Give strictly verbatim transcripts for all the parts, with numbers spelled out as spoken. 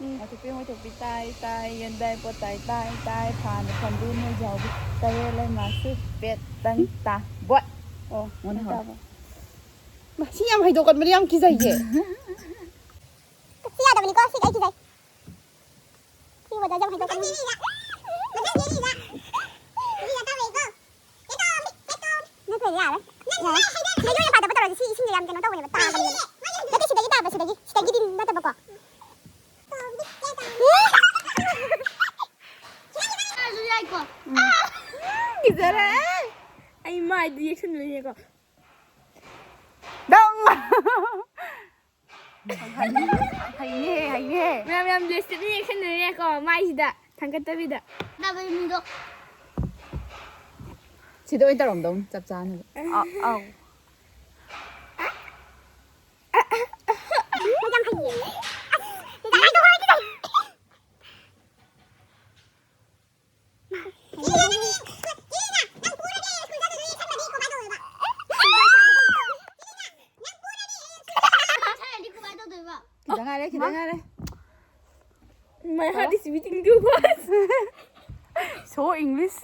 ꯎꯝ꯫ ꯃꯊꯣꯛꯄꯤ ꯃꯣꯏꯊꯣꯛꯄꯤ ꯇꯥꯏ ꯇꯥꯏ ꯌꯦꯟꯗꯥꯏ ꯄꯣꯠꯇꯥꯏ ꯇꯥꯏ ꯇꯥꯏ ꯐꯥꯟ ꯐꯟꯗꯨ ꯅꯣꯏ ꯖꯥꯎꯕꯤ ꯇꯔꯦꯠ ꯂꯩꯃꯥꯁꯨ ꯄꯦꯠ ꯇꯪ ꯇꯥ ꯕꯣꯠ꯫ ꯑꯣ, ꯃꯣꯟ ꯍꯥꯎ꯫ ꯇꯥꯕ꯫ ꯃꯥ, ꯁꯤ ꯌꯥꯝ ꯍꯩꯗꯣꯛꯀꯟꯕꯅꯦ, ꯌꯥꯝ ꯀꯤꯖꯩꯌꯦ꯫ ꯁꯤ ꯌꯥꯗꯕꯅꯤꯀꯣ, ꯁꯤ ꯑꯩ ꯀꯤꯖꯩ꯫ ꯁꯤ ꯋꯦꯗꯔꯁꯦ ꯌꯥꯝ ꯍꯩꯗꯣꯛꯀꯟꯕꯅꯦ꯫ ꯅꯠꯇ꯭ꯔꯗꯤ ꯌꯥꯔꯣꯏ꯫ ꯌꯥꯔꯦ꯫ ꯁꯤꯗꯩ ꯌꯥꯝ ꯄꯥꯏꯗꯕ ꯇꯧꯔꯗꯤ ꯁꯤ ꯏꯁꯤꯡꯁꯦ ꯌꯥꯝ ꯀꯩꯅꯣ ꯇꯧꯕꯅꯦꯕ, ꯇꯥꯕꯅꯦꯕ꯫ ꯅꯠꯇꯦ, ꯁꯤꯗꯒꯤ ꯇꯥꯕ, ꯁꯤꯗꯒꯤ꯫ ꯁꯤꯗꯒꯤꯗꯤ ꯅꯠꯇꯕꯀꯣ꯫ ꯌꯥꯏꯀꯣ꯫ ꯎꯝ꯫ ꯀꯤꯖꯔꯦ꯫ ꯑꯩ ꯃꯥꯏꯗꯤ ꯌꯦꯛꯁꯟꯗꯣꯏꯅꯦꯀꯣ꯫ ꯗꯪ! ꯍꯩꯅꯦ, ꯍꯩꯅꯦ꯫ ꯃꯌꯥꯝ, ꯃꯌꯥꯝ ꯂꯤꯞꯁꯇꯤꯛꯅ ꯌꯦꯛꯁꯟꯗꯣꯏꯅꯦꯀꯣ ꯃꯥꯏꯁꯤꯗ ꯊꯥꯡꯒꯠꯇꯕꯤꯗ꯫ ꯅꯕꯩ ꯃꯤꯗꯣ꯫ ꯁꯤꯗ ꯑꯣꯏꯅ ꯇꯧꯔꯝꯗꯧꯅꯤ, ꯆꯞ ꯆꯥꯅꯕ꯫ ꯑ-, ꯑꯧ꯫ ꯌꯥꯝ ꯍꯩꯌꯦ꯫ ꯑꯁ, ꯌꯥꯝ ꯍꯩꯌꯦ꯫ ꯈꯤꯇꯪ ꯉꯥꯏꯔꯦ, ꯈꯤꯇꯪ ꯉꯥꯏꯔꯦ꯫ My heart is beating too fast. So English.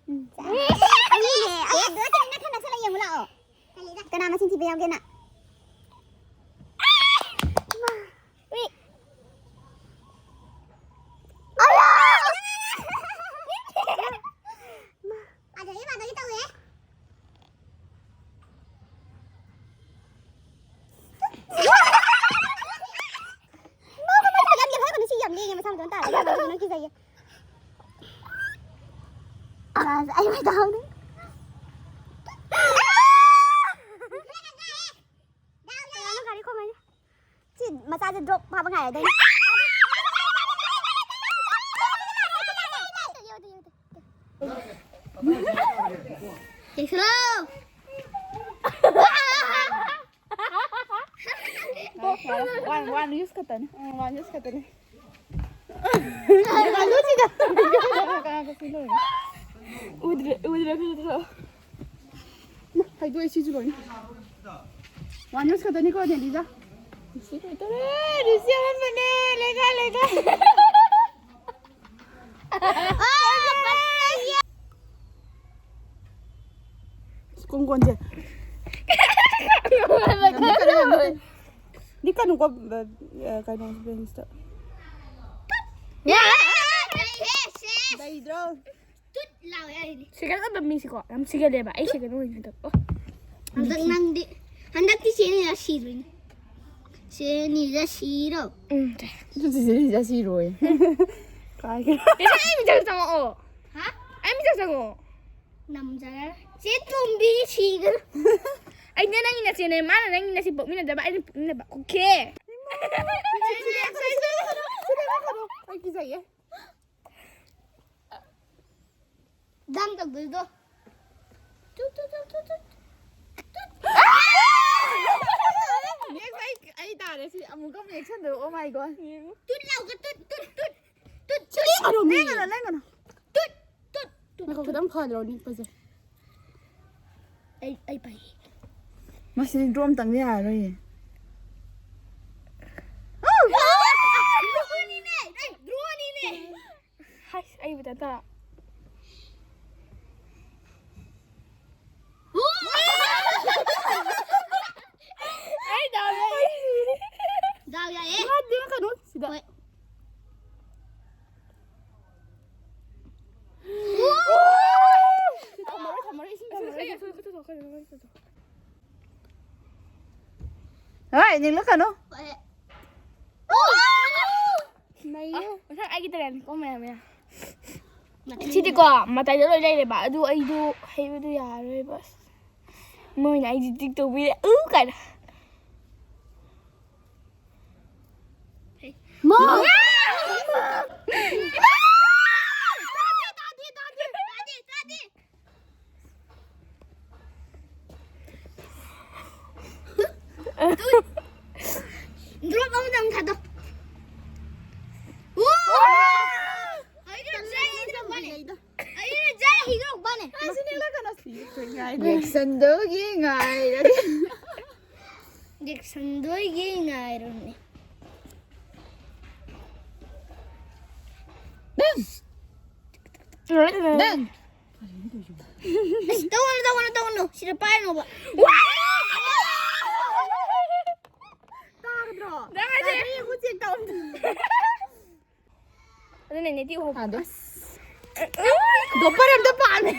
ꯎꯝ꯫ ꯑꯅꯤꯅꯦ꯫ ꯑꯁ, ꯑꯗꯨꯗ ꯈꯤꯇꯪ ꯅꯛꯁꯜ-, ꯅꯛꯁꯜꯂ ꯌꯦꯡꯉꯨ ꯂꯥꯛꯑꯣ꯫ ꯀꯅꯥ ꯃꯁꯤꯡ ꯊꯤꯕ ꯌꯥꯎꯒꯦꯅ? ꯎꯏ꯫ ꯑꯌꯥ! ꯃꯥ꯫ ꯄꯥꯖꯒꯦ, ꯄꯥꯖꯒꯦ ꯇꯧꯋꯦ꯫ ꯃꯥ, ꯃꯥ, ꯃꯥ, ꯌꯥꯝ ꯂꯦꯡꯍꯟꯒꯅꯨ, ꯁꯤ ꯌꯥꯝ ꯂꯦꯡꯉꯦ ꯃꯁꯥ ꯃꯇꯣꯝꯇ ꯇꯥꯔꯦ꯫ ꯌꯥꯝ ꯂꯦꯡꯍꯟꯒꯅꯨ, ꯀꯤꯖꯩꯌꯦ꯫ ꯃꯥꯁꯦ ꯑꯩ ꯃꯗꯥꯎꯅꯤ꯫ ꯀꯅꯥꯅꯣ ꯒꯥꯔꯤ ꯈꯣꯡꯉꯩꯅꯦ? ꯁꯤ ꯃꯆꯥꯁꯦ drop ꯐꯥꯕ ꯉꯥꯏꯔꯗꯣꯏꯅꯦ꯫ ꯌꯦꯡꯁꯤꯜꯂꯣ꯫ One, one use ꯈꯛꯇꯅꯤ꯫ ꯎꯝ, one use ꯈꯛꯇꯅꯤ꯫ ꯎꯗ꯭ꯔꯦ, ꯎꯗ꯭ꯔꯦ, ꯎꯗ꯭ꯔꯦ꯫ ꯍꯩꯗꯣꯛꯑꯦ ꯁꯤꯁꯨ ꯂꯣꯏꯅ꯫ One use ꯈꯛꯇꯅꯤꯀꯣ, ꯅꯦꯂꯤꯖꯥ꯫ ꯔꯤꯁꯤ ꯂꯣꯏꯗꯣꯔꯦ꯫ ꯔꯤꯁꯤ ꯑꯍꯥꯟꯕꯅꯦ꯫ ꯂꯩꯀꯥꯏ, ꯂꯩꯀꯥꯏ꯫ ꯀꯣꯡꯒꯣꯟꯁꯦ꯫ ꯅꯤꯛꯀꯅꯨꯀꯣ, ꯑ, ꯀꯩꯅꯣ, ꯕꯦꯟꯁꯇ꯫ ꯂꯩꯗ꯭ꯔꯣ? ꯇꯨꯠ ꯂꯥꯎꯋꯦ ꯑꯩꯗꯤ꯫ ꯁꯦꯀꯦꯟ ꯑꯣꯏꯕ ꯃꯤꯁꯤꯀꯣ, ꯌꯥꯝ ꯁꯤꯒꯜꯂꯦꯕ꯫ ꯑꯩ ꯁꯦꯀꯦꯟ ꯑꯣꯏꯅꯤ ꯍꯟꯗꯛ꯫ ꯑꯣ꯫ ꯍꯟꯗꯛ ꯅꯪꯗꯤ, ꯍꯟꯗꯛꯇꯤ ꯆꯦꯅꯤꯅ ꯁꯤꯗꯣꯏꯅꯤ꯫ ꯆꯦꯅꯤꯗ ꯁꯤꯔꯣ꯫ ꯎꯝ, ꯁꯦ꯫ ꯑꯗꯨꯗꯤ ꯆꯦꯅꯤꯗ ꯁꯤꯔꯣꯏ꯫ ꯀꯥꯏꯒꯦ꯫ ꯆꯦꯆꯦ, ꯑꯩ ꯃꯤꯆꯪ ꯆꯪꯉꯛꯑꯣ꯫ ꯍꯥ? ꯑꯩ ꯃꯤꯆꯪ ꯆꯪꯉꯛꯑꯣ꯫ ꯅꯝꯖꯔ꯫ ꯆꯦ ꯇꯣꯝꯕꯤ ꯁꯤꯒꯅꯨ꯫ ꯑꯩꯅ ꯅꯪꯒꯤ ꯅꯆꯦꯅꯦ, ꯃꯥꯅ ꯅꯪꯒꯤ ꯅꯆꯦ ꯄꯣꯛꯃꯤꯟꯅꯗꯕ, ꯑꯩꯅ ꯄꯣꯛꯃꯤꯟꯅꯕ꯫ ꯑꯣꯀꯦ꯫ ꯑꯩ ꯀꯤꯖꯩꯌꯦ꯫ ꯗꯥꯡ ꯇꯧꯗꯣꯏꯗꯣ꯫ ꯇꯨꯠ, ꯇꯨꯠ, ꯇꯨꯠ, ꯇꯨꯠ, ꯇꯨꯠ꯫ ꯇꯨꯠ꯫ Next ꯑꯩ, ꯑꯩ ꯇꯥꯔꯦ ꯁꯤ꯫ ꯑꯃꯨꯛꯀ ꯑꯃꯨꯛ action ꯗꯣ꯫ Oh my God꯫ ꯇꯨꯠ ꯂꯥꯎꯒ ꯇꯨꯠ, ꯇꯨꯠ, ꯇꯨꯠ꯫ ꯇꯨꯠ, ꯇꯨꯠ꯫ ꯂꯦꯡꯒꯅꯨ, ꯂꯦꯡꯒꯅꯨ꯫ ꯇꯨꯠ, ꯇꯨꯠ, ꯇꯨꯠ꯫ ꯉꯥꯏꯈꯣ, ꯈꯤꯇꯪ ꯐꯗ꯭ꯔꯣ ꯅꯤꯛꯄꯁꯦ? ꯑꯩ, ꯑꯩ ꯄꯥꯏ꯫ ꯃꯁꯤꯗꯤ draw ꯑꯝꯇꯪꯗꯤ ꯌꯥꯔꯔꯣꯏꯌꯦ꯫ ꯗ꯭ꯔꯣꯅꯤꯅꯦ! ꯑꯩ ꯗ꯭ꯔꯣꯅꯤꯅꯦ! ꯍꯥꯏꯁ, ꯑꯩꯕꯨ ꯇꯥꯟꯊꯣꯔꯛ꯫ ꯑꯩ ꯗꯥꯎ ꯌꯥꯏ꯫ ꯗꯥꯎ ꯌꯥꯏꯌꯦ꯫ ꯉꯥꯗꯤ ꯀꯩꯅꯣ ꯁꯤꯗ꯫ ꯍꯣꯏ꯫ ꯊꯝꯃꯔꯣꯏ, ꯊꯝꯃꯔꯣꯏ, ꯏꯁꯤꯡ ꯊꯝꯃꯔꯣꯏ꯫ ꯍꯣꯏ, ꯅꯤꯛꯂꯛꯀꯅꯨ꯫ ꯍꯣꯏ꯫ ꯅꯩꯌꯦ꯫ ꯑ, ꯃꯊꯪ ꯑꯩꯒꯤ turn ꯀꯣ, ꯃꯌꯥꯝ, ꯃꯌꯥꯝ꯫ ꯃꯊꯪ ꯁꯤꯗꯤꯀꯣ, ꯃꯇꯥꯏꯗ ꯂꯣꯏ ꯂꯩꯔꯦꯕ꯫ ꯑꯗꯨ ꯑꯩꯗꯣ ꯍꯩꯕꯗꯣ ꯌꯥꯔꯔꯣꯏꯕ꯫ ꯃꯣꯏꯅ ꯑꯩꯁꯦ ꯇꯤꯛ ꯇꯧꯕꯤꯔꯦ꯫ ꯎ ꯀꯥꯏꯅ꯫ ꯃꯥ! ꯇꯥꯗꯦ, ꯇꯥꯗꯦ, ꯇꯥꯗꯦ, ꯇꯥꯗꯦ, ꯇꯥꯗꯦ꯫ Drop ꯑꯃꯇꯪ ꯊꯥꯗꯣ꯫ ꯑꯣ! ꯑꯩꯅ ꯖꯩ ꯍꯤꯗꯣꯛꯄꯅꯦ꯫ ꯑꯩꯅ ꯖꯩ ꯍꯤꯗꯣꯛꯄꯅꯦ꯫ Reaction ꯗꯨꯒꯤ ꯉꯥꯏꯔꯒꯦ꯫ ꯖꯦꯛꯁꯟꯗꯣ ꯑꯩꯒꯤ ꯉꯥꯏꯔꯣꯅꯦ꯫ ꯅꯪ! ꯅꯪ! ꯑꯁ, ꯇꯧꯒꯅꯨ, ꯇꯧꯒꯅꯨ, ꯇꯧꯒꯅꯨ꯫ ꯁꯤꯗ ꯄꯥꯏꯔꯅꯣꯕ꯫ ꯇꯥꯒꯗ꯭ꯔꯣ? ꯇꯥꯗ꯭ꯔꯦ, ꯌꯦꯡꯉꯨ, ꯆꯦꯛ ꯇꯧ꯫ ꯑꯗꯨꯅ ꯅꯦꯠꯇꯤ ꯎꯍꯧ꯫ ꯗꯣꯄꯔ ꯑꯝꯇ ꯄꯥꯝꯃꯦ꯫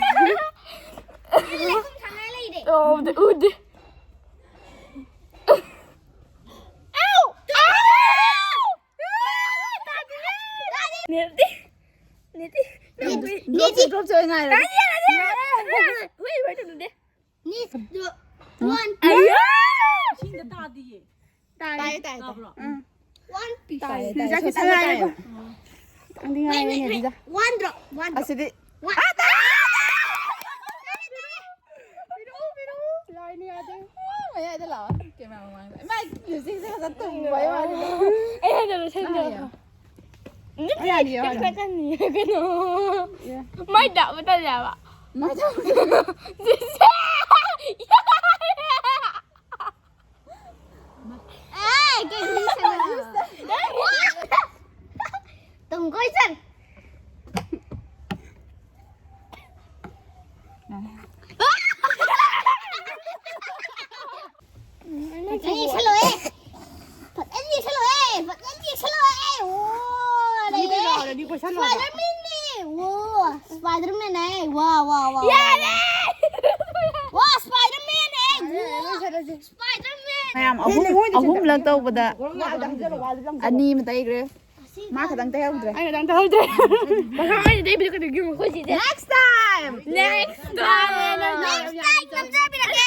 ꯂꯩꯈꯣꯝ ꯊꯥꯅ ꯂꯩꯔꯦ꯫ ꯎꯗꯦ, ꯎꯗꯦ꯫ ꯅꯦꯠꯇꯤ, ꯅꯦꯠꯇꯤ꯫ ꯗ꯭ꯔꯣꯞꯁꯦ ꯑꯣꯏ ꯉꯥꯏꯔꯦ꯫ ꯍꯨꯏ, ꯍꯨꯏ, ꯇꯧꯗꯦ꯫ ꯅꯤꯁ, ꯋꯥꯟ, ꯑꯌꯥ! ꯏꯁꯤꯡꯗ ꯇꯥꯗꯤꯌꯦ꯫ ꯇꯥꯏ, ꯇꯥꯏ꯫ ꯇꯥꯕ꯭ꯔꯣ? One piece. ꯇꯥꯏ, ꯇꯥꯏ꯫ ꯈꯤꯇꯪ ꯉꯥꯏꯔꯦꯀꯣ꯫ ꯈꯤꯇꯪꯗꯤ ꯉꯥꯏꯔꯦꯅꯦ ꯑꯗꯨꯗ꯫ One drop, one drop. ꯑꯁꯤꯗꯤ ꯋꯥꯟ ꯗ꯭ꯔꯣꯞ꯫ ꯂꯥꯏꯅ ꯌꯥꯗꯦ꯫ ꯃꯌꯥꯏꯗ ꯂꯥꯛꯑꯣ꯫ ꯀꯦꯃꯦꯔꯥ ꯃꯃꯥꯡꯗ꯫ ꯏꯃꯥ, ꯃ꯭ꯌꯨꯖꯤꯛꯁꯦ ꯈꯔ ꯇꯨꯝꯕ ꯋꯥꯅꯤꯗ꯫ ꯑꯩ ꯍꯥꯏꯗꯣ ꯂꯣꯏꯁꯟꯗꯣ꯫ ꯑꯩ ꯌꯥꯅꯤ, ꯌꯥꯅꯤ꯫ ꯈꯔ ꯀꯟꯅꯤ ꯀꯩꯅꯣ꯫ ꯃꯥꯏ ꯗꯥꯛ ꯃꯇꯜꯂꯦꯕ꯫ ꯃꯊꯪ꯫ ꯑꯦ, ꯀꯩꯅꯣ ꯁꯥꯟꯅ꯫ ꯇꯨꯡ ꯀꯣꯏ ꯆꯠ꯫ ꯐꯖꯅ ꯌꯦꯡꯁꯜꯂꯣꯍꯦ꯫ ꯐꯖꯅ ꯌꯦꯡꯁꯜꯂꯣꯍꯦ꯫ ꯐꯖꯅ ꯌꯦꯡꯁꯜꯂꯣꯍꯦ꯫ ꯑꯣ, ꯂꯩꯔꯦ꯫ Spider-Man-ꯅꯦ꯫ ꯑꯣ, Spider-Man-ꯅꯦ꯫ ꯋꯥ, ꯋꯥ, ꯋꯥ, ꯋꯥ꯫ ꯌꯥꯔꯦ! ꯋꯥ, Spider-Man-ꯅꯦ꯫ ꯂꯣꯏꯁꯜꯂꯁꯦ꯫ Spider-Man꯫ ꯃꯌꯥꯝ ꯑꯍꯨꯝ, ꯑꯍꯨꯝꯂꯛ ꯇꯧꯕꯗ ꯑꯅꯤ ꯑꯃ ꯇꯩꯈ꯭ꯔꯦ꯫ ꯃꯥ ꯈꯛꯇꯪ ꯇꯩꯍꯧꯗ꯭ꯔꯦ꯫ ꯑꯩ ꯈꯛꯇꯪ ꯇꯩꯍꯧꯗ꯭ꯔꯦ꯫ ꯃꯊꯪ ꯑꯩꯅ ꯇꯩꯕꯗ ꯀꯩꯗꯧꯒꯦ ꯌꯦꯡꯉꯨ, ꯑꯩꯈꯣꯏ ꯆꯦꯁꯦ꯫ Next time! Next time! Next time ꯅꯝꯖꯕꯤꯔꯛꯀꯦ꯫